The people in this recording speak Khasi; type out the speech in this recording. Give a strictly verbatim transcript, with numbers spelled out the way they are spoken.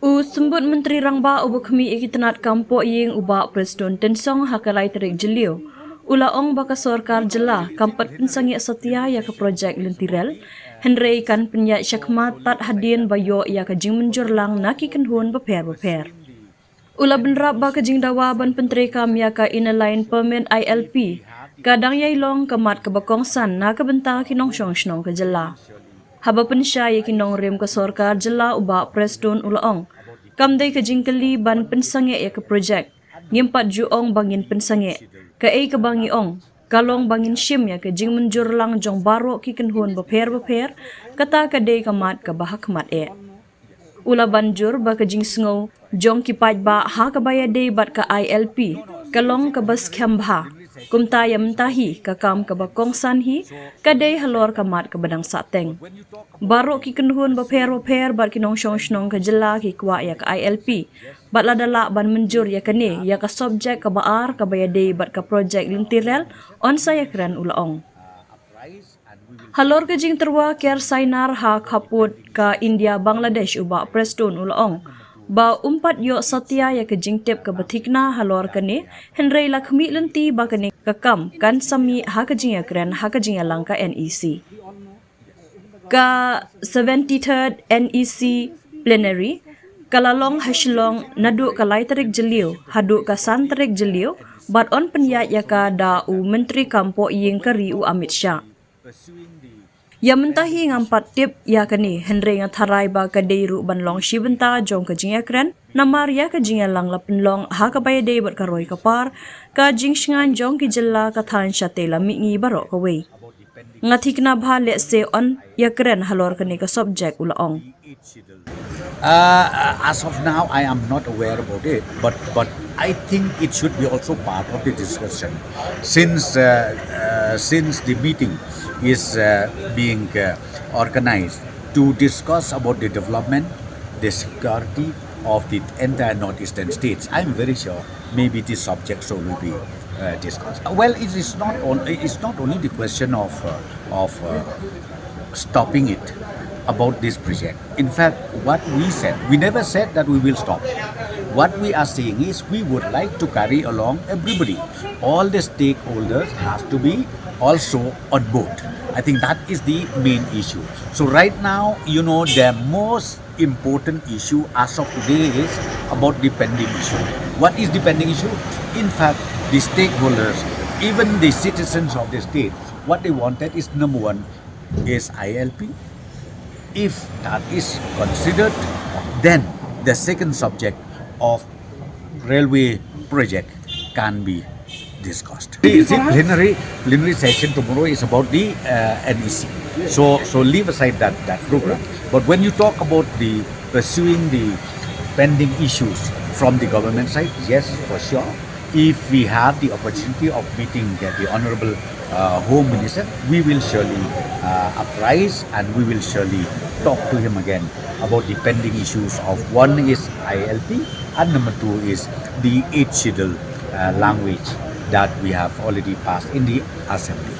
U Symbud Myntri Rangbah uba khmih ïa ki tnat kam pohïing u Bah Prestone Tynsong ha ka lai tarik Jylliew u la ong ba ka sorkar jylla kam pat pynsangeh satia ïa ka projek lynti rel, hynrei kan pynïaid shakhmat tad hadien ba ïoh ïa ka jingmynjur lang na ki kynhun bapher bapher. U la bynrap ba ka jingdawa ban pyntreikam ïa ka Inner Line Permit I L P ka dang ïai long ka mat kaba kongsan na ka bynta ki nongshong shnong ka jylla. Haba pynshai ïa ki nongrim ka sorkar jylla u Bah Prestone u la ong, kam dei ka jingkylli ban pynsangeh ïa ka projek. Ngim pat ju ong ba ngin pynsangeh. Kaei kaba ngi ong ka long ba ngin shim ïa ka jingmynjur lang jong baroh ki kynhun bapher bapher, kata ka dei ka mat kaba hakhmat eh. U la ban jur ba ka jingsngew jong ki paidbah ha kaba ïadei bad ka I L P ka long kaba skhem bha. Kumta ïa mynta hi ka kam kaba kongsan hi ka dei halor ka mat kaba dang sahteng. Baroh ki kynhun bapher bapher bad ki nongshong shnong ka jylla ki kwah ïa ka I L P bad lada lah ban mynjur ïa kane ïa ka subjek kaba ar kaba ïadei bad ka projek lynti rel, yn sa ïakren, u la ong. Halor ka jingtyrwa ker sainar ha khappud ka India Bangladesh u Bah Prestone u la ong ba um pat ïoh satia ïa ka jingtip kaba thikna halor kane, hynrei la khmih lynti ba kane ka kam kan sa mih ha ka jingïakren ha ka jingïalang ka N E C. Ka seventy-third N E C plenary ka la long ha Shillong naduh ka lai tarik Jylliew haduh ka san tarik Jylliew bad yn pynïaid ïa ka da u Myntri kam pohïing ka ri u Amit Shah. Ïa mynta hi ngam pat tip ïa kane, hynrei nga tharai ba ka dei ruh ban long shi bynta jong ka jingïakren namar ïa ka jingïalang la pynlong ha kaba ïadei bad ka roi ka par, ka jingshngaiñ jong ki jylla ka thaiñ shatei la mihngi baroh kawei. Nga thikna bha lehse yn ïakren halor kane ka subjek, u la ong. Uh, as of now, I am not aware about it, but but I think it should be also part of the discussion, since uh, uh, since the meeting is uh, being uh, organized to discuss about the development, the security of the entire northeastern states. I'm very sure maybe this subject so will be uh, discussed. Well, it is not on, it's not only the question of uh, of uh, stopping it about this project. In fact, what we said, we never said that we will stop. What we are saying is we would like to carry along everybody. All the stakeholders has to be also on board. I think that is the main issue. So right now, you know, the most important issue as of today is about the pending issue. What is the pending issue? In fact, the stakeholders, even the citizens of the state, what they wanted is, number one, is I L P. If that is considered, then the second subject of railway project can be discussed. The, the plenary, plenary session tomorrow is about the uh, N E C. So, so leave aside that, that program. But when you talk about the pursuing the pending issues from the government side, yes, for sure. If we have the opportunity of meeting the, the Honorable uh, Home Minister, we will surely uh, apprise and we will surely talk to him again about the pending issues of, one is I L P and number two is the eighth schedule uh, language that we have already passed in the assembly.